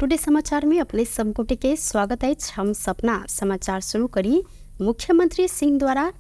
Today समाचार में अपने सब गोटे के स्वागत अछि। हम सपना समाचार शुरू करी। मुख्यमंत्री सिंह द्वारा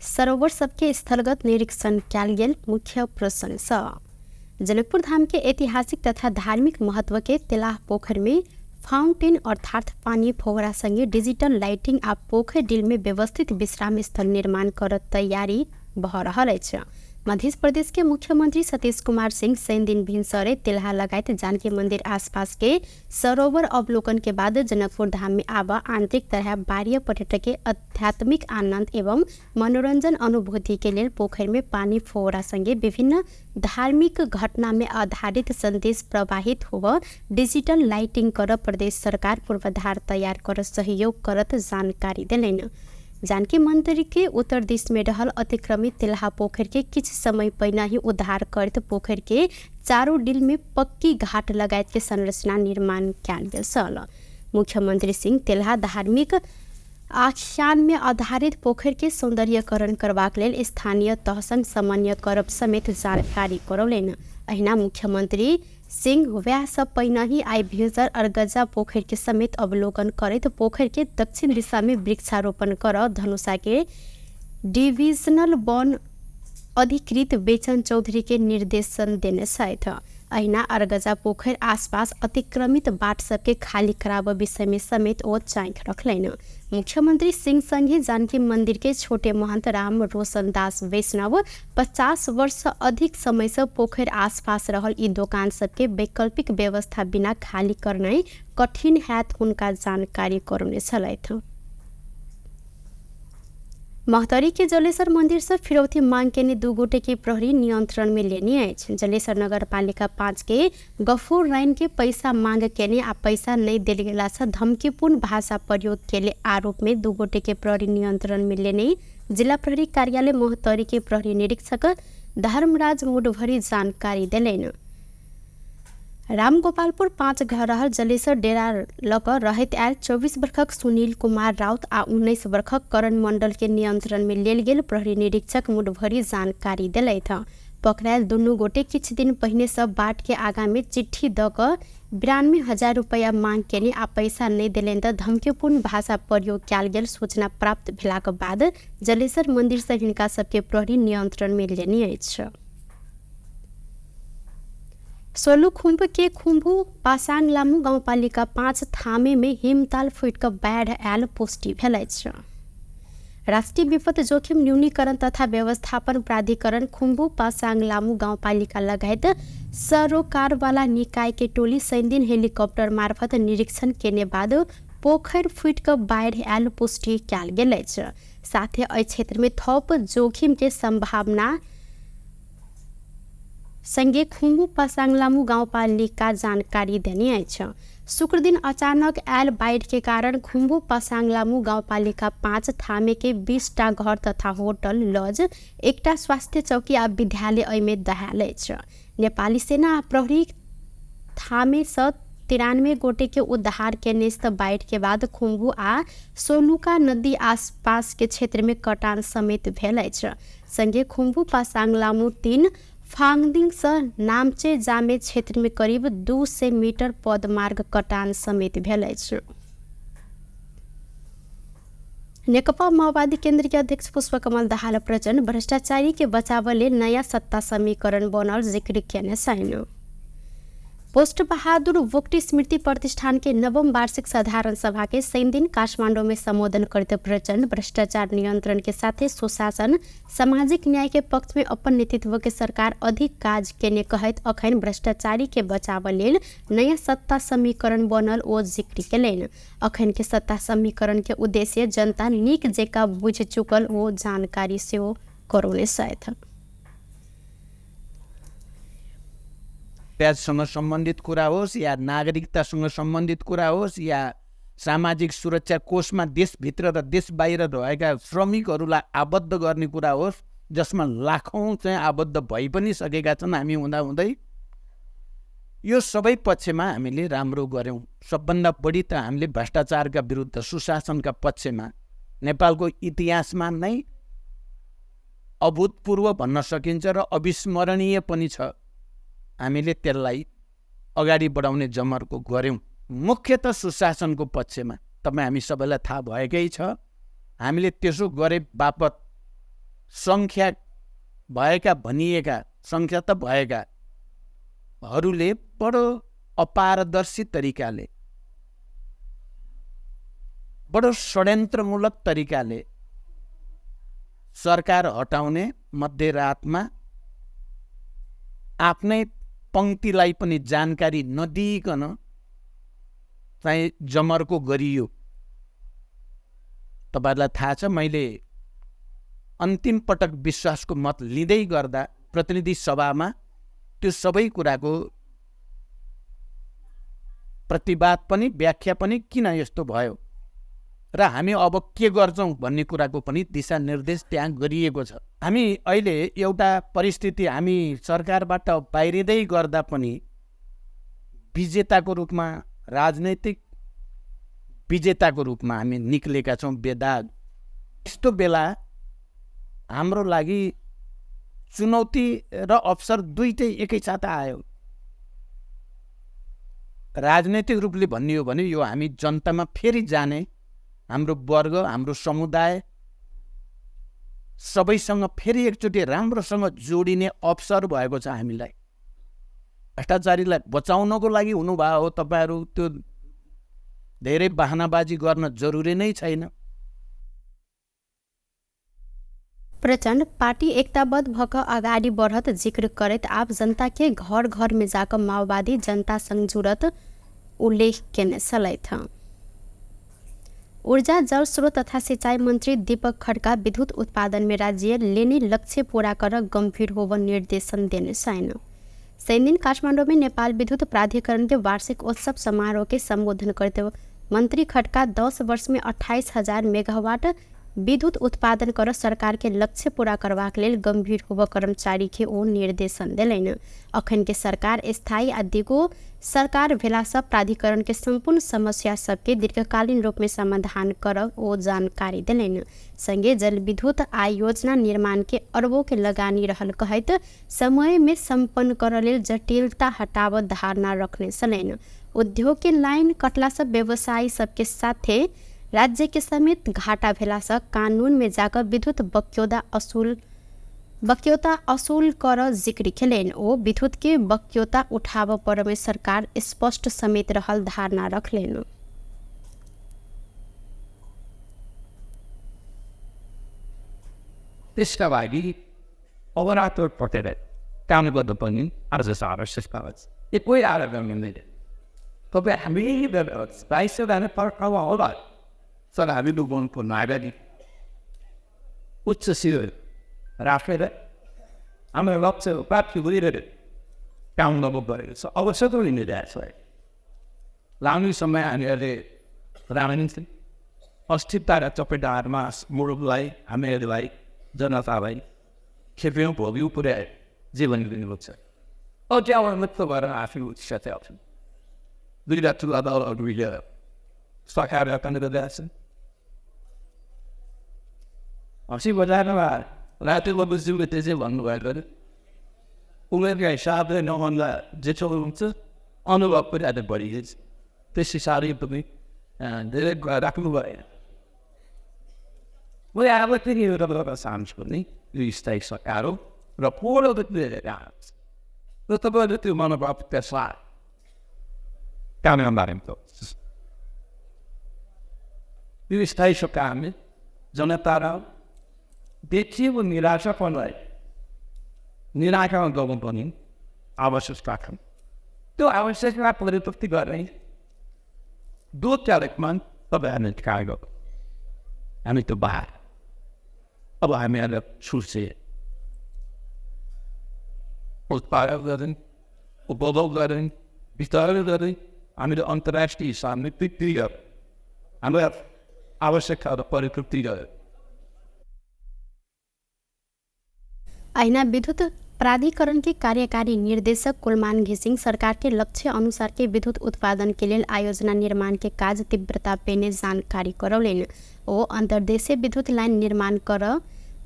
सरोवर सबके स्थलगत निरीक्षण कयल गेल मुख्य प्रसंग। जनकपुर धाम के ऐतिहासिक तथा धार्मिक महत्व के तेलाह पोखर में फाउंटेन अर्थात पानी फोहरा संगे डिजिटल लाइटिंग आ पोखर डिल में व्यवस्थित विश्राम स्थल निर्माण कर तैयारी भऽ रहल अछि। मध्य प्रदेश के मुख्यमंत्री सतीश कुमार सिंह शनि दिन भिनसरे तेलहा लगायत जानकी मंदिर आसपास के सरोवर अवलोकन के बाद जनकपुर धाम में आब आंतरिक तरह बाह्य पर्यटक के आध्यात्मिक आनंद एवं मनोरंजन अनुभूति के लेल पोखर में पानी फोहरा संगे विभिन्न धार्मिक घटना में आधारित संदेश प्रवाहित होव डिजिटल लाइटिंग कर प्रदेश सरकार पूर्वाधार तैयार कर सहयोग करत जानकारी देलनि। जानकी मंदिर के उत्तर दिश में रहल अतिक्रमित तेलहा पोखर के किछु समय पहिने ही उद्धार करत पोखर के चारो डिल में पक्की घाट लगायत के संरचना निर्माण कयल गेल छल। मुख्यमंत्री सिंह तेलहा धार्मिक आख्यान में आधारित पोखर के सौंदर्यकरण करबाक लेल स्थानीय तहसंग समन्वय करब समेत जानकारी करौलनि। अहिना मुख्यमंत्री सिंह वएह सब पहिने ही आइ भिनसर अरगजा पोखर के समेत अवलोकन करैत पोखर के दक्षिण दिशा में वृक्षारोपण कर धनुषा के डिविजनल वन अधिकृत बेचन चौधरी के निर्देशन देने छथि। अहिना अरगजा पोखर आसपास अतिक्रमित बाट सबके खाली कराबऽ विषय में समेत ओ चाँखि रखलनि। मुख्यमंत्री सिंह संगे जानकी मंदिर के छोटे महंत राम रोशन दास वैष्णव 50 वर्ष अधिक समय से पोखर आसपास रहल ई दोकान सबके वैकल्पिक व्यवस्था बिना खाली करनाइ कठिन हैत हुनका जानकारी करौने छलथि। महोत्तरी के जलेश्वर मंदिर से फिरौती मांग केने दू गोटे के प्रहरी नियंत्रण में लेने अछि। जलेश्वर नगरपालिका 5 के गफूर राइन के पैसा मांग केने आ पैसा नहीं देल गेला से धमकीपूर्ण भाषा प्रयोग केले आरोप में दू गोटे के प्रहरी नियंत्रण में लेने जिला प्रहरी कार्यालय महोत्तरी के प्रहरी निरीक्षक धर्मराज मुडभरी जानकारी देलनि। रामगोपालपुर 5 घर रहल जलेश्वर डेरा लऽ कऽ रहैत आयल 24 वर्षक सुनील कुमार राउत आ 19 वर्षक करण मंडल के नियंत्रण में लेल गेल प्रहरी निरीक्षक मुडभरी जानकारी देलथि। पकड़ायल दुनू गोटे किछु दिन पहिने सब बाट के आगा में चिट्ठी दऽ कऽ 92,000 रुपैआ मांग केने आ पैसा नहि देलनि तऽ धमकीपूर्ण भाषा प्रयोग कयल गेल सूचना प्राप्त भेलाक बाद जलेश्वर मंदिर से हिनका सबके प्रहरी नियंत्रण में लेने अछि। सोलुखुम्ब के खुम्बू पासाङ लामू गाउँपालिका 5 थामे में हिमताल फुटि कऽ बाढ़ि आयल पुष्टि भेल अछि। राष्ट्रिय विपद जोखिम न्यूनीकरण तथा व्यवस्थापन प्राधिकरण खुम्बू पासाङ लामू गाउँपालिका लगायत सरोकारवाला निकाय के टोली शनिदिन हेलीकॉप्टर मार्फत निरीक्षण केने बाद पोखरि फुटि कऽ बाढ़ि आयल पुष्टि कयल गेल अछि। साथे एहि क्षेत्र में थप जोखिम के संभावना संगे खुम्बू पासाङ लामू गाउँपालिका जानकारी देने अछि। शुक्रदिन अचानक आयल बाढ़ि के कारण खुम्बू पासाङ लामू गाउँपालिका 5 थामे के 20टा घर तथा होटल लॉज, एकटा स्वास्थ्य चौकी आ विद्यालय एहिमे दहायल अछि। नेपाली सेना आ प्रहरी थामे सँ 93 गोटे के उद्धार केने बाढ़ि के बाद खुम्बू आ सोलुका नदी आसपास के क्षेत्र में कटान समेत भेल अछि। संगे खुम्बू पासाङ लामू 3 फाङदिङ सँ नाम्चे जामे क्षेत्र में करीब 200 मीटर पदमार्ग कटान समेत भेल अछि। नेकपा माओवादी केन्द्र के अध्यक्ष पुष्पकमल दाहाल प्रचण्ड भ्रष्टाचारी के बचाव लेल नयाँ सत्ता समीकरण बनल जिक्र केने छनि। पोस्ट बहादुर बोगटी स्मृति प्रतिष्ठान के 9वीं वार्षिक साधारण सभा के शनिदिन काठमाडौँ में संबोधन करते प्रचण्ड भ्रष्टाचार नियंत्रण के साथे सुशासन सामाजिक न्याय के पक्ष में अपन नेतृत्व के सरकार अधिक काज केने कहैत अखन भ्रष्टाचारी के बचाव लेल नयाँ सत्ता समीकरण बनल ओ जिक्र केलनि। अखन के सत्ता समीकरण के उद्देश्य जनता नीक जेका बुझि चुकल ओ जानकारी सेहो करौने छथि। प्याजसँग सम्बन्धित कुरा होस् या नागरिकतासँग सम्बन्धित कुरा होस् या सामाजिक सुरक्षा कोषमा देशभित्र र देश बाहिर रहेका श्रमिकहरूलाई आबद्ध गर्ने कुरा होस्, जसमा लाखौँ चाहिँ आबद्ध भइ पनि सकेका छन् हामी हुँदाहुँदै, यो सबै पक्षमा हामीले राम्रो गऱ्यौँ। सबभन्दा बढी त हामीले भ्रष्टाचारका विरुद्ध सुशासनका पक्षमा नेपालको इतिहासमा नै अभूतपूर्व भन्न सकिन्छ र अविस्मरणीय पनि छ। हामीले त्यसलाई अगाडि बढाउने जमर्को गऱ्यौँ। मुख्यतः सुशासनको पक्षमा तपाईँ हामी सबैलाई थाहा भएकै छ। हामीले त्यसो गरे बापत सङ्ख्या भएका भनिएका सङ्ख्या त भएकाहरूले बडो अपारदर्शी तरिकाले, बडो षड्यन्त्रमूलक तरिकाले सरकार हटाउने मध्यरातमा आफ्नै पङ्क्तिलाई पनि जानकारी नदिइकन चाहिँ जमर्को गरियो। तपाईँहरूलाई थाहा छ, मैले अन्तिम पटक विश्वासको मत लिँदै गर्दा प्रतिनिधि सभामा त्यो सबै कुराको प्रतिवाद पनि व्याख्या पनि किन यस्तो भयो र हामी अब के गर्छौँ भन्ने कुराको पनि दिशानिर्देश त्यहाँ गरिएको छ। हामी अहिले एउटा परिस्थिति, हामी सरकारबाट बाहिरिँदै गर्दा पनि विजेताको रूपमा, राजनैतिक विजेताको रूपमा हामी निक्लेका छौँ बेदाग। यस्तो बेला हाम्रो लागि चुनौती र अवसर दुईटै एकैसाथ आयो। राजनैतिक रूपले भन्ने हो भने यो हामी जनतामा फेरि जाने, हाम्रो वर्ग, हाम्रो समुदाय सबैसँग फेरि एकचोटि राम्रोसँग जोडिने अवसर भएको छ हामीलाई। भ्रष्टाचारीलाई बचाउनको लागि हुनुभयो हो तपाईँहरू, त्यो धेरै बहानाबाजी गर्न जरुरी नै छैन। प्रचण्ड पार्टी एकताबद्ध भक अगाडि बढत जिक्र करैत आब जनता के घर घर में जाकर माओवादी जनता संग जुड़त उल्लेख केने छलथि। ऊर्जा जल स्रोत तथा सिंचाई मंत्री दीपक खड्का विद्युत उत्पादन में राज्य लेने लक्ष्य पूरा कर गंभीर होव निर्देशन देने छैन। शनिदिन काठमाडौँ में नेपाल विद्युत प्राधिकरण के वार्षिक उत्सव समारोह के संबोधन करते मंत्री खड्का 10 वर्ष में 28,000 मेगावाट विद्युत उत्पादन कर सरकार के लक्ष्य पूरा करबाक लेल गंभीर होब कर्मचारी के ओ निर्देशन देलनि। अखन के सरकार स्थायी आ दिगो सरकार भेलासँ प्राधिकरण के संपूर्ण समस्या सबके दीर्घकालीन रूप में समाधान करब ओ जानकारी देलनि। संगे जलविद्युत आयोजना निर्माण के अरबों के लगानी रहल कहैत समय में सम्पन्न कर लेल जटिलता हटाब धारणा रखने छलनि। उद्योग के लाइन कटला से व्यवसायी सबके साथे राज्य के समेत घाटा भेला से कानून में जाकर विद्युत बक्यौता असूल कर जिक्र खेलेन। ओ विद्युत के बक्यौता उठाव पर में सरकार स्पष्ट समेत रहल धारणा रखलेन। त्यसका लागि अवरात्र पटेर काम गर्नु पनि आज आवश्यक छ। कोही आएर मिल्दैन। तपाईँ हामी 22 फर्काउँ होला, तर हामी डुबाउनु नागरिक उच्च शिर राखेर हाम्रो लक्ष्य प्राप्ति गरिरहेको काम गर्नु परेको छ। अवश्य लिनिरहेको छ। लामो समय हामीहरूले राजनीति अस्थिरता र चपेटाहरूमा मुलुकलाई, हामीहरूलाई, जनतालाई खेप्यौँ, भोग्यौँ, पुर्यायो, जीवन दिनुपर्छ। अब त्यहाँबाट मुक्त भएर आफ्नो उच्च चाहिँ दुईवटा ठुला दलहरू मिलेर सरकार गरिरहेको छ। हँसी बजारमा राति बाबुज्यूले त्यसै भन्नुभएको अरे, उमेरका हिसाबले नभन्दा जेठो हुन्छ, अनुभव पनि अझ बढिरहेछ। त्यस हिसाबले पनि धेरै कुरा राख्नु भएन। मैले अब फेरि एउटा गर्न चाहन्छु भने यो स्थायी सरकार हो र पूर्ण रूपले र तपाईँहरूले त्यो मनोभावका साथ काम गर्नु। यो स्थायी सरकारले जनता र देखिएको निराशापनलाई निराकरण गर्नु पनि आवश्यकता छ। त्यो आवश्यकता परिपूर्ति गर्ने दुईवटा तपाईँ कार्य गर्नु हामी त्यो बाहर अब हामीहरूलाई छुट्छ उत्पादन गर्ने, उपभोग गर्ने, वितरण गर्ने, हामीले अन्तर्राष्ट्रिय हिसाबले बिक्री गर्ने, हाम्रो आवश्यकताहरू परिपूर्ति गर्ने। ऐना विद्युत प्राधिकरण के कार्यकारी निर्देशक कुलमान घिसिङ सरकार के लक्ष्य अनुसार के विद्युत उत्पादन के लेल आयोजना निर्माण के काज तीव्रता पेने जानकारी करौलनि। ओ अंतर्देशीय विद्युत लाइन निर्माण कर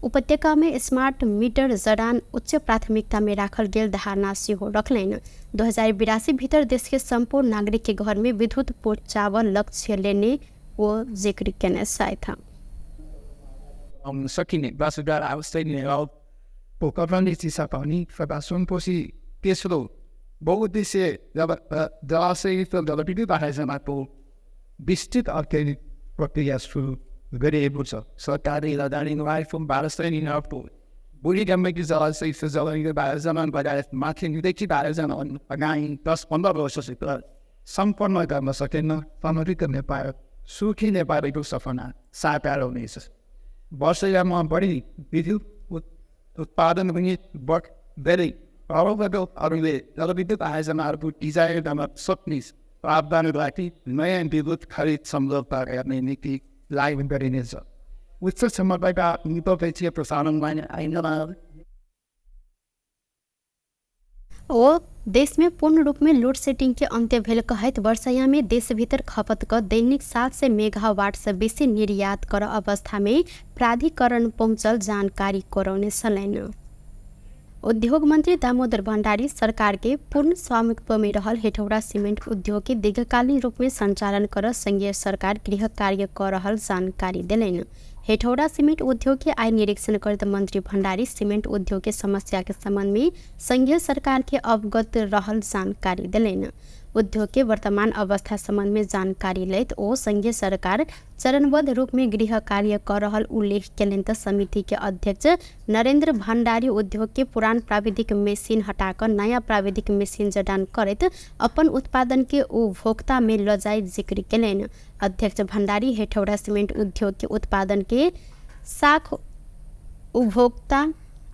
उपत्यका में स्मार्ट मीटर जडान उच्च प्राथमिकता में राखल गेल धारणा सेहो रखलनि। 2082 भीतर देश के संपूर्ण नागरिक के घर में विद्युत पहुँचाबऽ लक्ष्य लेने ओ जिक्र केने छथि। सकिने तेस्रो बहुउद्देश्यीय जलाशय जलविद्युत आयोजनाको विस्तृत अध्ययन प्रक्रिया सुरु गरिएको छ। सरकारी लगानी 1200 बुढीगण्डकी जलाशय जलविद्युत आयोजना लगायत माथिदेखि आयोजना आगामी 10-15 वर्षभित्र सम्पन्न गर्न सकेन। समृद्ध नेपाल, सुखी नेपालीको सपना साकार हुनेछ। वर्षयाममा बढी विद्युत उत्पादन पनि धेरै अरूले जलविद्युत आयोजनाहरूको डिजाइन गर्न सक्ने प्रावधानका लागि नयाँ विद्युत खरिद सम्झौता गर्ने नीति लागू गरिनेछ। उच्च क्षमताका निपक्षीय प्रसारणमा ओ देश में पूर्ण रूप में लोड सेडिंग के अंत्य भेल कहैत वर्षया में देश भीतर खपत क दैनिक 700 मेगावाट से बेसी निर्यात कर अवस्था में प्राधिकरण पहुँचल जानकारी करौने छलनि। उद्योग मंत्री दामोदर भण्डारी सरकार के पूर्ण स्वामित्व में रहल हेटौरा सीमेंट उद्योग के दीर्घकालीन रूप में संचालन कर संघीय सरकार गृह कार्य कर रहल जानकारी देलनि। हेटौरा सीमेंट उद्योग के आय निरीक्षण करत मंत्री भण्डारी सीमेंट उद्योग के समस्या के संबंध में संघीय सरकार के अवगत रहल जानकारी देलनि। उद्योग के वर्तमान अवस्था संबंध में जानकारी लैत ओ संघीय सरकार चरणबद्ध रूप में गृह कार्य कर रहल उल्लेख केलनि। त समिति के अध्यक्ष नरेंद्र भण्डारी उद्योग के पुरान प्राविधिक मशीन हटाकर नया प्राविधिक मशीन जडान करैत अपन उत्पादन के उपभोक्ता में ल जाय जिक्र केलनि। अध्यक्ष भण्डारी हेटौरा सीमेंट उद्योग के उत्पादन के साख उपभोक्ता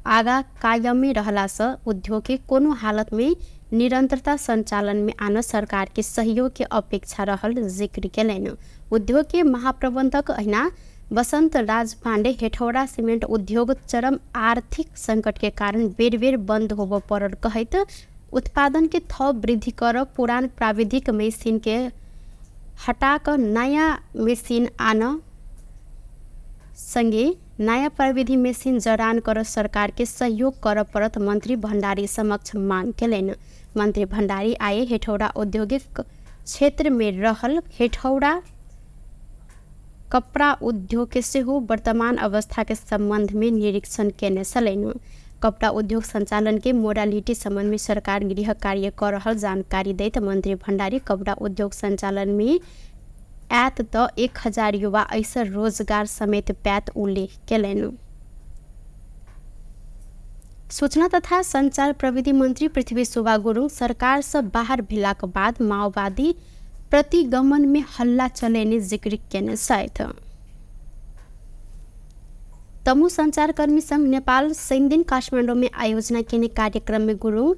आगा कायमी रहला से उद्योग के कोनो हालत में निरंतरता संचालन में आन सरकार के सहयोग के अपेक्षा रहल जिक्र केलनि। उद्योग के महाप्रबंधक अहिना बसंत राज पांडे हेटौरा सीमेंट उद्योग चरम आर्थिक संकट के कारण बेर बेर बंद होबय पड़ल कहैत उत्पादन के थप वृद्धि कर पुरान प्राविधिक मशीन के हटा कऽ नया मशीन आन संगे नया प्रविधि मशीन जड़ान कर सरकार के सहयोग कर पड़त मंत्री भण्डारी समक्ष मांग केलनि। मंत्री भण्डारी आए हेटौरा औद्योगिक क्षेत्र में रहल हेटौरा कपड़ा उद्योग के सेहो वर्तमान अवस्था के संबंध में निरीक्षण केने छलनि। कपड़ा उद्योग संचालन के मोडालिटी संबंध में सरकार गृह कार्य कर रहल जानकारी दैत मंत्री भण्डारी कपड़ा उद्योग संचालन में आयत त 1000 युवा ऐसा रोजगार समेत पैत उल्लेख केलनि। सूचना तथा संचार प्रविधि मंत्री पृथ्वी शोभा गुरुङ सरकार से बाहर भेलाक बाद माओवादी प्रतिगमन में हल्ला चलेने जिक्र केने छथि। तमु संचारकर्मी संघ नेपाल शनिदिन काठमाडौँ में आयोजना केने कार्यक्रम में गुरुङ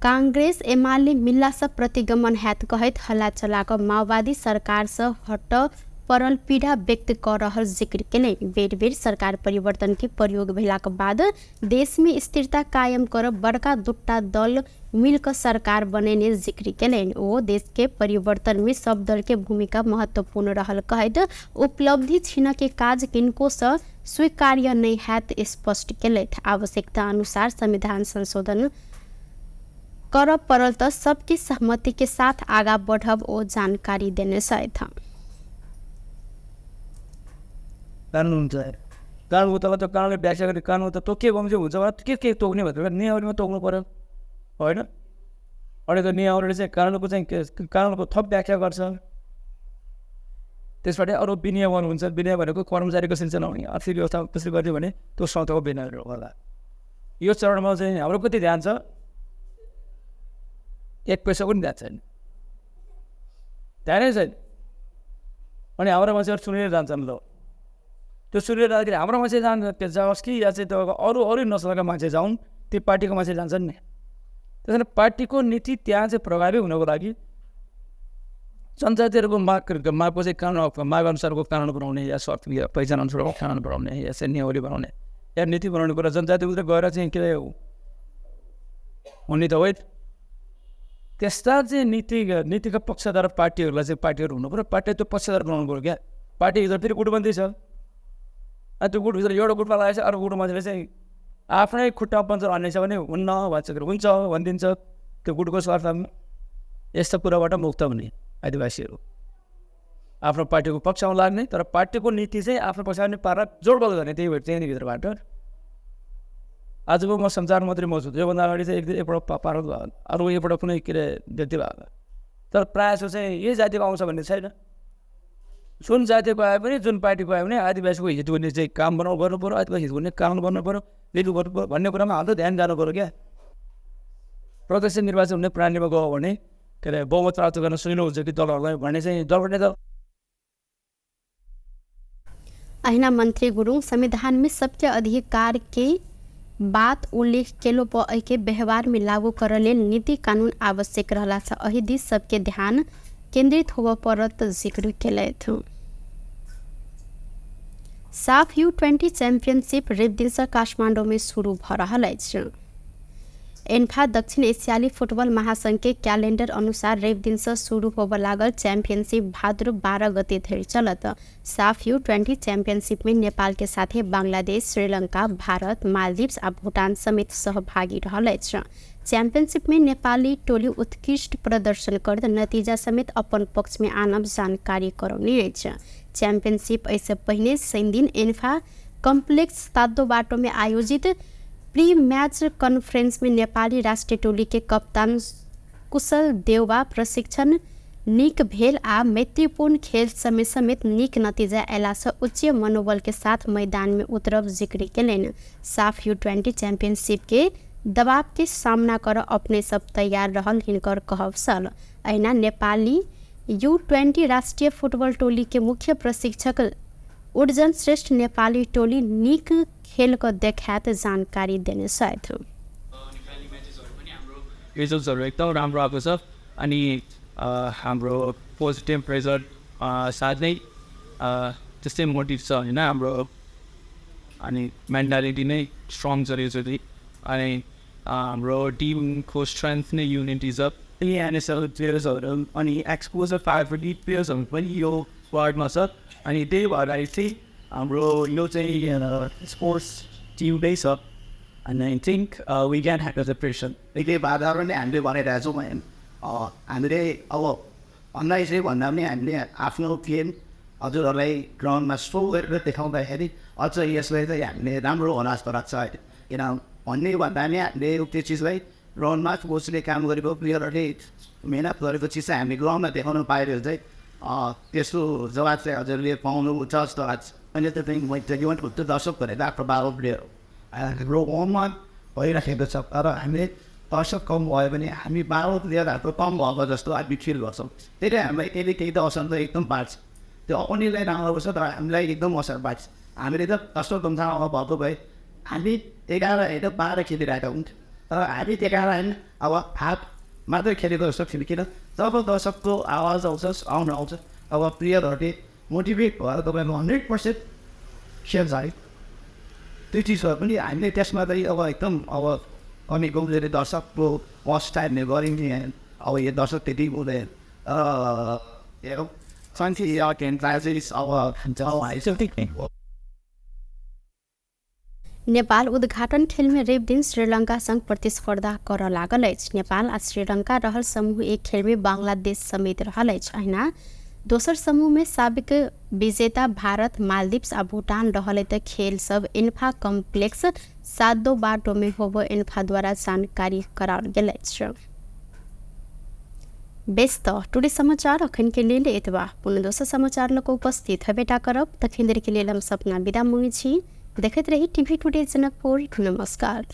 कांग्रेस एमाले मिल्ला से प्रतिगमन हैत कहैत हल्ला चलाक माओवादी सरकार से हट पड़ल पीड़ा व्यक्त कर रहल जिक्र केलनि। बेर बेर सरकार परिवर्तन के प्रयोग भेलाक बाद देश में स्थिरता कायम कर बड़का दुटा दल मिलकर सरकार बनेने जिक्र केलनि। ओ देश के परिवर्तन में सब दल के भूमिका महत्वपूर्ण रहल कहैत उपलब्धि छीन के काज किनको से स्वीकार्य नहीं हैत स्पष्ट केलथि। आवश्यकता अनुसार संविधान संशोधन कर पड़ल त सबके सहमति के साथ आगा बढ़ब ओ जानकारी देने छथि। कानुन हुन्छ, कानुनको तल त्यो कानुनले व्याख्या गर्ने कानुन त तोकिएको चाहिँ हुन्छ भने के के तोक्ने भनेर नियमावलीमा तोक्नु पऱ्यो होइन। अनि त्यो नियमावलीले चाहिँ कानुनको चाहिँ कानुनको थप व्याख्या गर्छ, त्यसबाट अरू विनियमन हुन्छ। विनियम भनेको कर्मचारीको सिलसिला हुने, आर्थिक व्यवस्था कसरी गर्ने भने त्यो संस्थाको विनियमहरू होला। यो चरणमा चाहिँ हाम्रो कति ध्यान छ, एक पैसा पनि ध्यान छैन, ध्यानै छैन। अनि हाम्रो मान्छेहरू चुनेर जान्छन् ल, त्यो चुनेर जाँदाखेरि हाम्रो मान्छे जान्छ जाओस् कि या चाहिँ तपाईँको अरू अरू नसलका मान्छे जाउन्, त्यो पार्टीको मान्छे जान्छन् नि। त्यस कारण पार्टीको नीति त्यहाँ चाहिँ प्रभावी हुनको लागि जनजातिहरूको मागको चाहिँ कानुन, माग अनुसारको कानुन बनाउने या शर्त या पहिचान अनुसारको कानुन बनाउने या चाहिँ नियमावली बनाउने या नीति बनाउने कुरा जनजाति मात्रै गएर चाहिँ के हुने त होइन। त्यस्ता चाहिँ नीतिका पक्षधर पार्टीहरूलाई चाहिँ पार्टीहरू हुनु पऱ्यो, पार्टी त्यो पक्षधर बनाउनु पऱ्यो क्या। पार्टीभित्र फेरि गुटबन्दी छ, अनि त्यो गुटभित्र एउटा गुटमा लागेपछि अर्को गुटको मान्छेले चाहिँ आफ्नै खुट्टा पञ्चर हान्ने छ भने हुन्न भन्छ, हुन्छ भनिदिन्छ त्यो गुटको स्वार्थमा। यस्ता कुराबाट मुक्त हुने आदिवासीहरू आफ्नो पार्टीको पक्षमा लाग्ने, तर पार्टीको नीति चाहिँ आफ्नो पक्षमा पनि पारेर जोडबल गर्ने, त्यही भएर त्यहीँभित्रबाट। आजको म सञ्चार मन्त्री म छु, योभन्दा अगाडि चाहिँ एकपल्ट पारद भयो, अर्को एकपल्ट कुनै के अरे व्यक्ति भयो, तर प्रायः जसो चाहिँ यही जातिको आउँछ भन्ने छैन। जुन जातिको आए पनि जुन पार्टीको आयो भने आदिवासीको हित हुने चाहिँ काम बनाउनु गर्नु पऱ्यो, आदिवासी हित हुने कानुन गर्नु पऱ्यो, लिगु गर्नु पऱ्यो भन्ने कुरामा हाम्रो ध्यान जानु पऱ्यो क्या। प्रत्यक्ष निर्वाचन हुने प्रणालीमा गयो भने के अरे बहुमत प्राप्त गर्न सजिलो हुन्छ कि दलहरूलाई भन्ने चाहिँ दलबाट त। अहिना मंत्री गुरुङ संविधान में सबके अधिकार के बात उल्लेख केलो पर एहिके व्यवहार में लागू कर लेल नीति कानून आवश्यक रहला से एहि दिस सबके ध्यान केंद्रित होबय पड़त जिक्र केलथि। साफ U20 championship रवि दिन से काठमांडू में शुरू भ रहल अछि। एन्फा दक्षिण एशियाली फुटबॉल महासंघ के कैलेंडर अनुसार रवि दिन से शुरू होबय लागल चैंपियनशिप भाद्र 12 गते धरि चलत। साफ U20 championship में नेपाल के साथे बांग्लादेश, श्रीलंका, भारत, मालदीव्स आ भूटान समेत सहभागी रहल अछि। चैंपियनशिप में नेपाली टोली उत्कृष्ट प्रदर्शन करत नतीजा समेत अपन पक्ष में आनब जानकारी करौने अछि। चैंपियनशिप एहिसँ पहिने शनिदिन एन्फा कम्प्लेक्स तादो बाटो में आयोजित प्री मैच कॉन्फ्रेंस में नेपाली राष्ट्रीय टोली के कप्तान कुशल देउवा प्रशिक्षण नीक भेल आ मैत्रीपूर्ण खेल समय समेत नीक नतीजा अयलासँ उच्च मनोबल के साथ मैदान में उतरब जिक्र केलनि। साफ U20 championship के दबाव के सामना कर अपने सब तैयार रहल हिनकर कहब छल। अहिना नेपाली U20 राष्ट्रीय फुटबॉल टोली के मुख्य प्रशिक्षक उर्जन श्रेष्ठ नेपाली टोली नीक खेल को देखायत जानकारी देने छथि। रिजल्ट्सहरू एकदम राम्रो आएको छ अनि हाम्रो पोजिटिभ रिजल्ट साथै त्यस्तै मोटिभ छ होइन हाम्रो, अनि मेन्टालिटी नै स्ट्रङ छ योचोटि, अनि हाम्रो टिमको स्ट्रेन्थ नै युनिटी छ। एनएसएल प्लेयर्सहरू अनि एक्सपोजर 5 प्लेयर्सहरू पनि यो स्क्वाडमा छ, अनि त्यही भएर चाहिँ हाम्रो यो चाहिँ स्पोर्ट्स टिम नै छ। अनि I think we can handle the pressure. त्यही वातावरण नै हामीले बनाइरहेको छौँ। हामीले अब अन्दाजै भन्दा पनि हामीले आफ्नो गेम हजुरहरूलाई ग्राउन्डमा सो गरेर देखाउँदाखेरि अझ यसलाई चाहिँ हामीले राम्रो होला जस्तो लाग्छ होइन। किन भन्ने भन्दा पनि हामीले त्यो चिजलाई ग्राउन्डमा कोचले काम गरेको, प्लेयरहरूले मिहिनेत गरेको चिज चाहिँ हामीले ग्राउन्डमा देखाउनु पायो भने चाहिँ त्यसको जवाब चाहिँ हजुरले पाउनुहुन्छ जस्तो लाग्छ। अहिले त त्यो दर्शक भनेको आफ्नो 12 प्लेयर हो, हाम्रो होममा भइराखेको छ, तर हामीले दर्शक कम भयो भने हामी 12 प्लेयरहरूको कम भएको जस्तो हामी फिल गर्छौँ। त्यसले हामीलाई त्यसले केही त असर त एकदम पार्छ, त्यो अपोनेन्टलाई राम्रो गर्छ तर हामीलाई एकदम असर पार्छ। हामीले त दर्शक कम भएको भए हामी 11 होइन 12 खेलिरहेको हुन्थ्यो, तर हामी 11 होइन अब हाफ मात्रै खेलेको जस्तो फिल। किन जब दर्शकको आवाज आउँछ, साउन्ड आउँछ, अब प्लेयरहरूले मोटिभेट भएर तपाईँको 100% खेल्छ है। त्यो चिजहरू पनि हामीले त्यसमा चाहिँ अब एकदम अब कमी कमजोरी दर्शकको फर्स्ट टाइमले गरिने, अब यो दर्शक त्यति हुँदैन। नेपाल उद्घाटन खेल में रवि दिन श्रीलंका संग प्रतिस्पर्धा कर लागल अछि। नेपाल आ श्रीलंका रहल समूह एक खेल में बांग्लादेश समेत रहल अछि। अहिना दोसर समूह में साबिक विजेता भारत, मालदीव्स आ भूटान रहल त खेल सब इन्फा कम्प्लेक्स सादो बाटो में होबो इन्फा द्वारा जानकारी कराओल गेल अछि। बेस त टुडे समाचार अखन के लेल एतबा। पुनः दोसर समाचार लग उपस्थित हेबेटा करब, तखन देर के लेल हम सपना विदा मांगै छी। देखैत रही टीवी टुडे जनकपुर। नमस्कार।